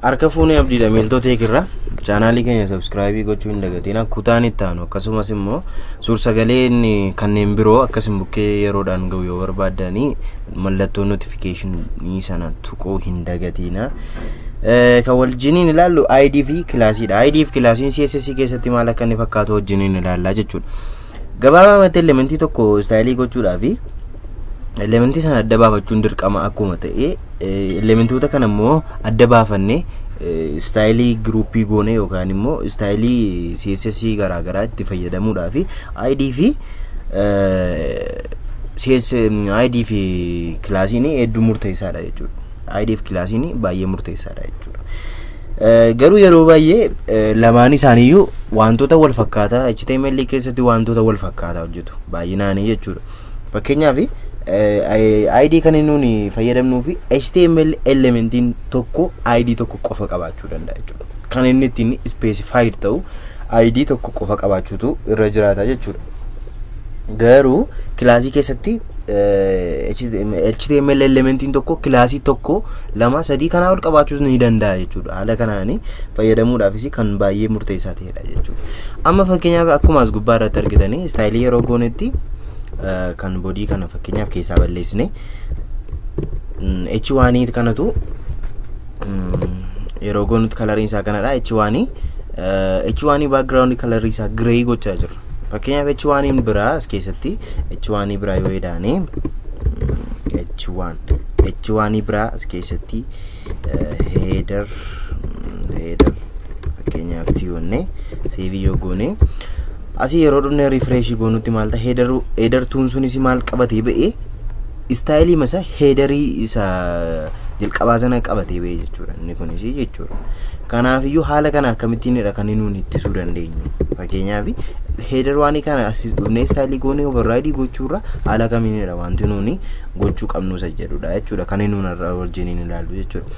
Harka fuunee abdiidha miiltota eegirra chaanaalii keenya subscribe gochuu hin dagatiin. Kutaan itti aanu akkasumas immoo suur-sagaleen kanneen biroo akkasin bukkee yeroodhaan ga'u yoo barbaaddanii mallattoo notificationii sana tuquu hin dagatiina. Kan wajjiniin ilaallu ID fi classiidha. ID fi classiin CSS keessatti maal akka inni fakkaatu wajjiniin ilaallaa jechuudha. Gabaabumatti elementii tokko style gochuudhaaf elementii sana adda baafachuun dirqama akkuma ta'e, elementoota kana immoo adda baafannee style group goone yookaan immoo style CSS garaagaraa itti fayyadamuudhaaf ID fi CS ID fi classiin hedduu murteessaadha jechuudha. ID fi classiin baay'ee murteessaadha jechuudha. Garuu yeroo baay'ee lamaan isaaniiyyuu wantoota wal fakkaataa HTML keessatti wantoota wal fakkaataa hojjetu baay'inaanii jechuudha. Fakkeenyaaf, ID kan nuuni fayyadamnuu fi HTML elementiin tokko ID tokko qofa qabaachuu danda'a jechuudha. Kan inni ittiin specified ta'u ID tokko qofa qabaachuutu irra jiraata jechuudha. Garuu class keessatti HTML elementiin tokko class tokko, lama, sadii kanaa ol qabaachuus ni danda'a jechuudha. Haala kanaan fayyadamuudhaafis kan baay'ee murteessaa ta'edha jechuudha. Amma fakkeenyaaf, akkuma as gubbaa irratti argitanii, style yeroo goonetti kan body kana fakkeenyaaf keessaa balleessine, H1 kanatu yeroo goonutti coloriin isaa kanadha. H1 H1 background color isaa gray gochaa jirra. Fakkeenyaaf, H1 biraa as keessatti H1 biraa yoo edaane, H1 H1 biraa as keessatti header header fakkeenyaaf tiyoonne save yoo goone, asii yeroo dhufne refresh goonutti maal ta'a? Header twon sunis maal qabatee ba'ee? Style masa headerii isa jalqabaa sana qabatee ba'e jechuudha inni kunis jechuudha. Kanaafiyyuu haala kana akkamittiinidha kan nuun ittisuu dandeenyu? Fakkeenyaaf, header one kana as dhufnee style goonee override gochuurra haala kamiinidha wanti nuuni gochuu qabnu isa jedhudha jechuudha kan nuun irra wajjiniin ilaallu jechuudha.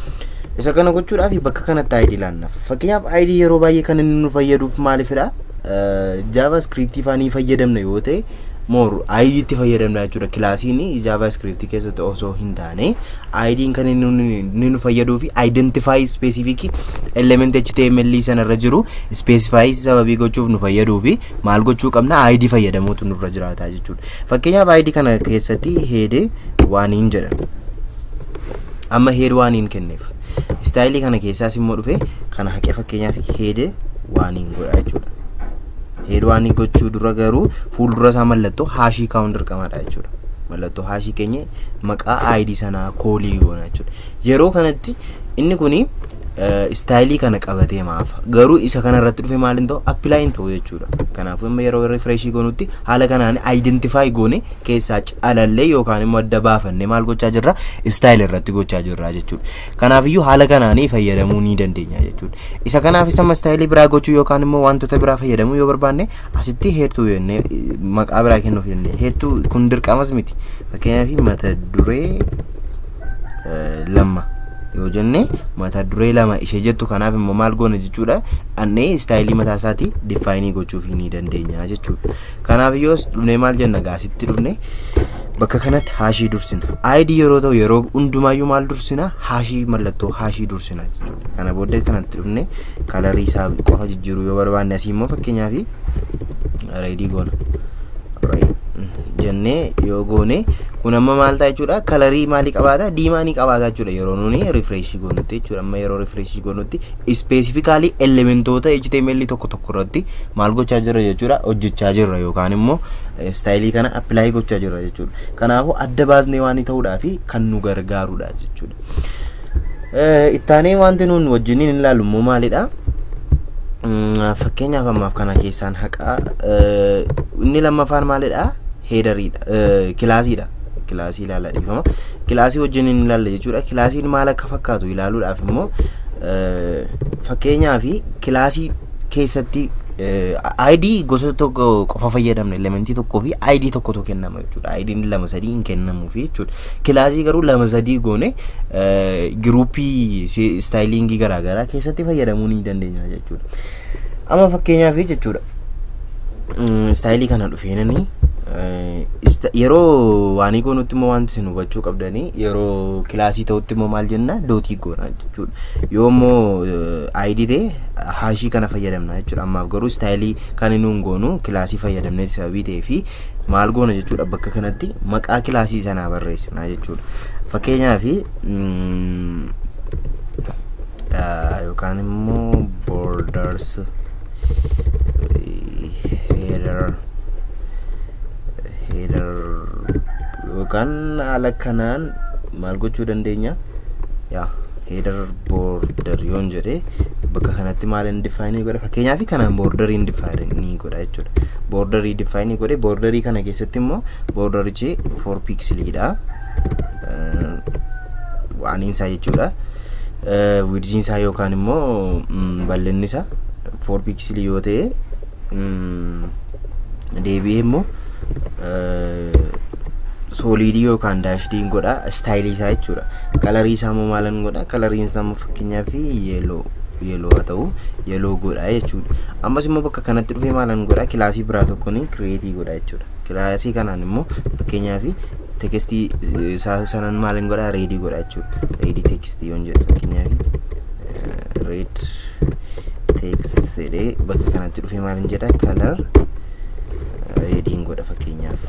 Isa kana gochuudhaaf bakka kanatti ID laannaaf. Fakkeenyaaf, ID yeroo baay'ee kan inni nu fayyaduuf maalifidha? JavaScript faanii fayyadamna yoo ta'e, more ID itti fayyadamna jechuudha. Classiin JavaScript keessatti osoo hin taane ID'n kan inni nu fayyaduu fi identify specific element HTML sanarra jiru specify sababii gochuuf nu fayyaduu fi maal gochuu qabna? ID fayyadamuutu nurra jiraata jechuudha. Fakkeenyaaf, ID kana keessatti head oneiin jedhan. Amma head oneiin kenneef. Style kana keessaas immoo dhufe kana haqee fakkeenyaaf head oneiin godha jechuudha. Head one gochuu dura garuu fuuldura isaa mallattoo hash kaa'uun dirqamadha jechuudha. Mallattoo hash keenya maqaa ID sanaa call goona jechuudha. Yeroo kanatti inni kuni style kana qabatee maaf garuu isa kana irratti dhufe maal hin ta'u? Apply hin ta'u jechuudha. Kanaafuu amma yeroo refresh goonutti haala kanaan identify goone keessaa calallee yookaan immoo adda baafannee maal gochaa jirra? Style irratti gochaa jirra jechuudha. Kanaafiyyuu haala kanaanii fayyadamuu ni dandeenya jechuudha. Isa kanaafis amma style biraa gochuu yookaan immoo wantoota biraa fayyadamuu yoo barbaanne, asitti head two jennee maqaa biraa kennuuf dandeenya. Head two kun dirqamas miti. Fakkeenyaaf, mata duree lama yoo jenne, mata duree lama ishee jettu kanaaf immoo maal goona jechuudha? Annee style mataa isaatii define gochuuf ni dandeenya jechuudha. Kanaaf yoo dhufnee maal jenna? Gaasitti dhufne bakka kanatti hash dursina. ID yeroo ta'u yeroo hundumaayyuu maal dursina? Hash, mallattoo hash dursina jechuudha. Kana booddee kanatti dhufne color isaa qofa jijjiiruu yoo barbaanne, asii immoo fakkeenyaaf red goona jennee yoo goone, kun amma maal ta'a jechuudha? Color maalii qabaata? Diimaa ni qabaata jechuudha yeroo nuuni refresh goonutti jechuudha. Amma yeroo refresh goonutti specifically elementoota HTML tokko tokko irratti maal gochaa jirra jechuudha? Hojjechaa jirra yookaan immoo style kana apply gochaa jirra jechuudha. Kanaafuu adda baasnee waan ta'uudhaa fi kan nu gargaarudha jechuudha. Ittaanee wanti nuun wajjiniin ilaallu immoo maalidha? Fakkeenyaaf, ammaaf kana keessaan haqaa. Inni lammaffaan maalidha? Headeriidha, classiidha. Class ilaala, dhiifama, class wajjin hin ilaalla jechuudha. Classiin maal akka fakkaatu ilaaluudhaaf immoo, fakkeenyaaf, class keessatti ID gosa tokko qofa fayyadamna. Elementii tokkoo fi ID tokkotu kennama jechuudha. ID'n lama sadii hin kennamuufi jechuudha. Class garuu lama sadii goone group styling garaagaraa keessatti fayyadamuu ni dandeenya jechuudha. Amma fakkeenyaaf jechuudha, style kana dhufeenanii Yeroo waanii goonutti immoo wanti isin hubachuu qabdanii, yeroo classii ta'utti immoo maal jenna? Dotii goona jechuudha. Yoo immoo ID ta'e hashii kana fayyadamna jechuudha. Ammaaf garuu styleii kan inni nuun goonu classii fayyadamnee sababii ta'ee fi maal goona jechuudha? Bakka kanatti maqaa classii sanaa barreessina jechuudha. Fakkeenyaaf yookaan immoo borders header yookaan haala kanaan maal gochuu dandeenya? Yaa, header border yoon jedhe, bakka kanatti maal inni define godha? Fakkeenyaaf kanaan borderii define godha jechuudha. Borderii define godhe. Borderii kana keessatti immoo borderichi 4 pixeliidha waaniin isaa jechuudha. Widthiin isaa yookaan immoo bal'inni isaa 4 pixelii yoo ta'e, deebi'ee immoo solidii yookaan dashediin godha styleii isaa jechuudha. Colorii isaa immoo maalan godha? Coloriin isaa immoo fakkeenyaaf yellow, yellow haa ta'u, yellow godha jechuudha. Ammas immoo bakka kanatti dhufee maalan godha? Classii biraa tokkoon createii godha jechuudha. Classii kanaan immoo fakkeenyaaf textii isaa sanan maalan godha? Redii godha jechuudha. Redii textii yoon jedhu, fakkeenyaaf red text jedhee bakka kanatti dhufee maalan jedha? Color rediin godha. Fakkeenyaaf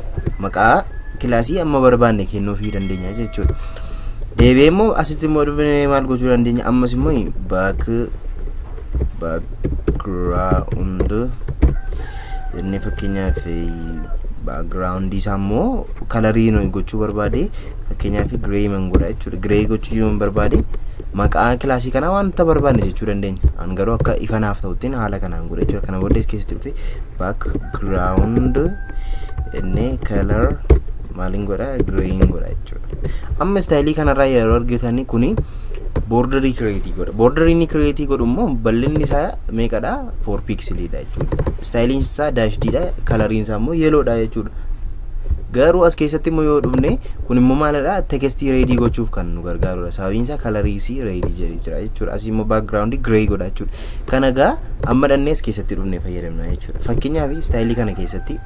maqaa classii amma barbaanne kennuufii dandeenya jechuudha. Deebi'ee immoo asitti immoo dhufnee maal gochuu dandeenya? Ammas immoo background jennee, fakkeenyaaf background isaa immoo colorii nuyi gochuu barbaade, fakkeenyaaf grey man godha jechuudha. Grey gochuu yoo barbaade, maqaa classii kanaa wanta barbaanne jechuu dandeenya. An garuu akka ifanaaf ta'uttiin haala kanaan godha jechuudha. Kana booddee keessatti dhufe background jennee color maaliin godha? Greyin godha jechuudha. Amma styleii kanarraa yeroo argitanii, kuni borderii createii godha. Borderii inni createii godhu immoo bal'inni isaa meeqadha? 4 pixeliidha jechuudha. Styleiin isaa dashediidha, coloriin isaa immoo yellowdha jechuudha. Garuu as keessatti immoo yoo dhufne, kun immoo maalidha? Textii redii gochuuf kan nu gargaarudha. Sababiin isaa coloriisii redii jedhee jira jechuudha. Asii immoo background grey godha jechuudha. Kana gaa amma dhannee as keessatti dhufne fayyadamna jechuudha. Fakkeenyaaf styleii kana keessatti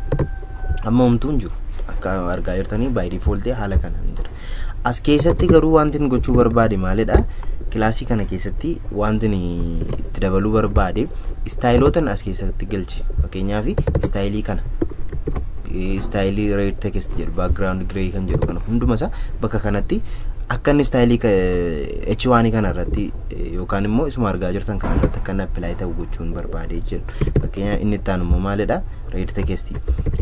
amma homtuu hin jiru. Akka argaa jirtanii by default haala kanaan jira. As keessatti garuu wanti inni gochuu barbaade maalidha? Classii kana keessatti wanti itti dabaluu barbaade styleotan as keessatti galche. Fakkeenyaaf styleii kana, styleii red text jedhu, background grey kan jedhu kana hunduma isaa bakka kanatti akka inni styleii H1 kana irratti yookaan immoo isuma argaa jirtan kana irratti akka inni apply ta'u gochuun barbaade jechuudha. Fakkeenyaaf inni itti aanu immoo maalidha? Red text.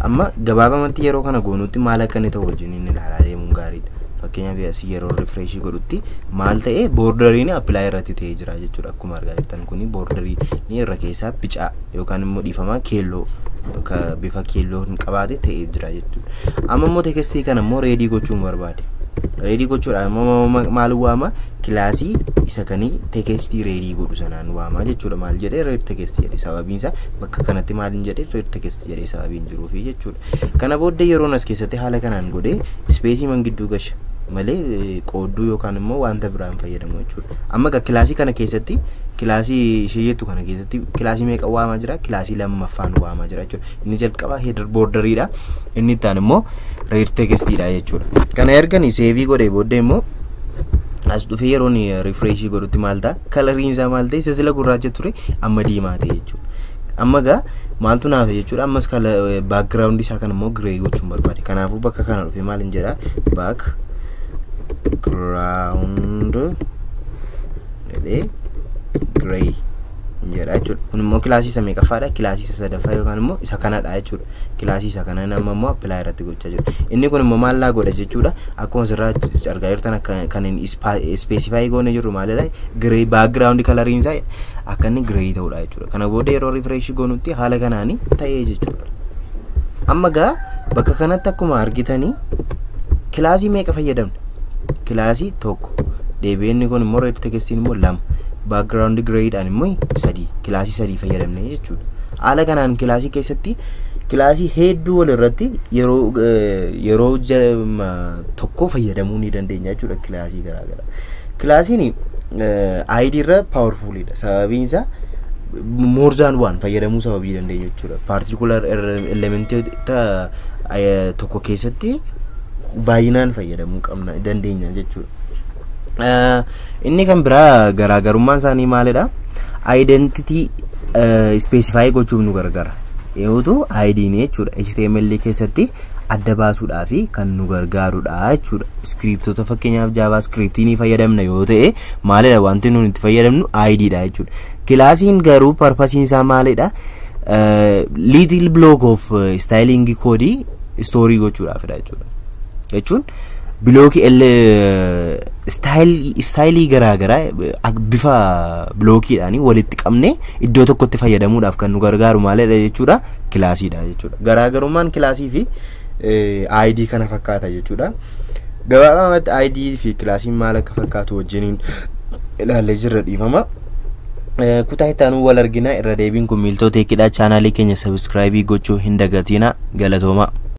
Amma gabaabamatti yeroo kana goonutti maal akka inni ta'u wajjin inni ilaalaa deemuun gaariidha. Fakkeenyaaf asii yeroo refreshii godhutti maal ta'e? Borderiin apply irratti ta'ee jira jechuudha. Akkuma argaa jirtan kuni borderii ni irra keessaa bicaa yookaan immoo dhiifamaa keelloo, bifa keelloo hin qabaate ta'ee jira jechuudha. Amma immoo textii kana immoo redii gochuun barbaade. Redii gochuudhaan immoo maal waama? Classii isa kanii textii redii godhu sanaan waama jechuudha. Maal jedhee? Red text jedhe. Sababiin isaa bakka kanatti maal hin jedhe? Red text jedhee sababiin jiruufi jechuudha. Kana booddee yeroon as keessatti haala kanaan godhee spaceii man gidduu gasha malee qoodduu yookaan immoo wanta biraan fayyadamu jechuudha. Amma egaa classii kana keessatti, classii ishee jettu kana keessatti classii meeqa waamaa jira? Classii lammaffaan waamaa jira jechuudha. Inni jalqaba header borderiidha. Inni itti aanu immoo red textiidha jechuudha. Kana ergani saveii godhee booddee immoo as dhufee yeroon refreshii godhutti maal ta'a? Coloriin isaa maal ta'e? Isa sila gurraacha ture amma diimaa ta'e jechuudha. Amma gaa maaltu naaf jechuudha? Ammas background isaa kana immoo grey gochuun barbaade. Kanaafuu bakka kana dhufee maal hin jedhaa? Background jedhee grey jedha jechuudha. Kun immoo classii isa meeqaffaadha? Classii isa sadaffaa yookaan immoo isa kanadha jechuudha. Classii isa kana nama immoo apply irratti gochaa jiru. Inni kun immoo maal laa godha jechuudha? Akkuma asirraa argaa jirtan, akka kan inni specify goone jirru maalidha? Grey background coloriin isaa akka inni grey ta'udha jechuudha. Kana booda yeroo refresh goonutti haala kanaani ta'ee jechuudha. Amma gaa bakka kanatti akkuma argitanii classii meeqa fayyadamne? Classii tokko. Deebi'ee inni kun immoo red textiin immoo lama. Background greydhaan immoo sadii. Classii sadii fayyadamne jechuudha. Haala kanaan classii keessatti classii hedduu wal irratti yeroo tokko fayyadamuu ni dandeenya jechuudha, classii garaagaraa. Classiin ID irra powerfulidha. Sababiin isaa more than one fayyadamuu sababii dandeenyu jechuudha. Particular elementoota tokko keessatti baay'inaan fayyadamuu qabna dandeenya jechuudha. Inni kan biraa garaagarummaan isaanii maalidha? Identity specify gochuuf nu gargaara. Yootu ID'n jechuudha HTML keessatti adda baasuudhaaf kan nu gargaarudha jechuudha. Scriptoota, fakkeenyaaf JavaScriptii ni fayyadamna yoo ta'e, maalidha wanti nuti itti fayyadamnu? ID dha jechuudha. Classiin garuu purposiin isaa maalidha? Little block of styling code store gochuudhaafidha jechuudha. Jechuun blockii stylii garaagaraa bifa blockiidhaan walitti qabne iddoo tokkotti fayyadamuudhaaf kan nu gargaaru maalidha jechuudha? Classiidha jechuudha. Garaagarummaan classii fi ID kana fakkaata jechuudha. Gabaabumatti ID fi classiin maal akka fakkaatu wajjiniin ilaallee jirra, dhiifama. Kutaa itti aanu wal argina. Irra deebiin kun Miiltoo Techiidha. Channelii keenya subscribe gochuu hin dagatina. Galatooma.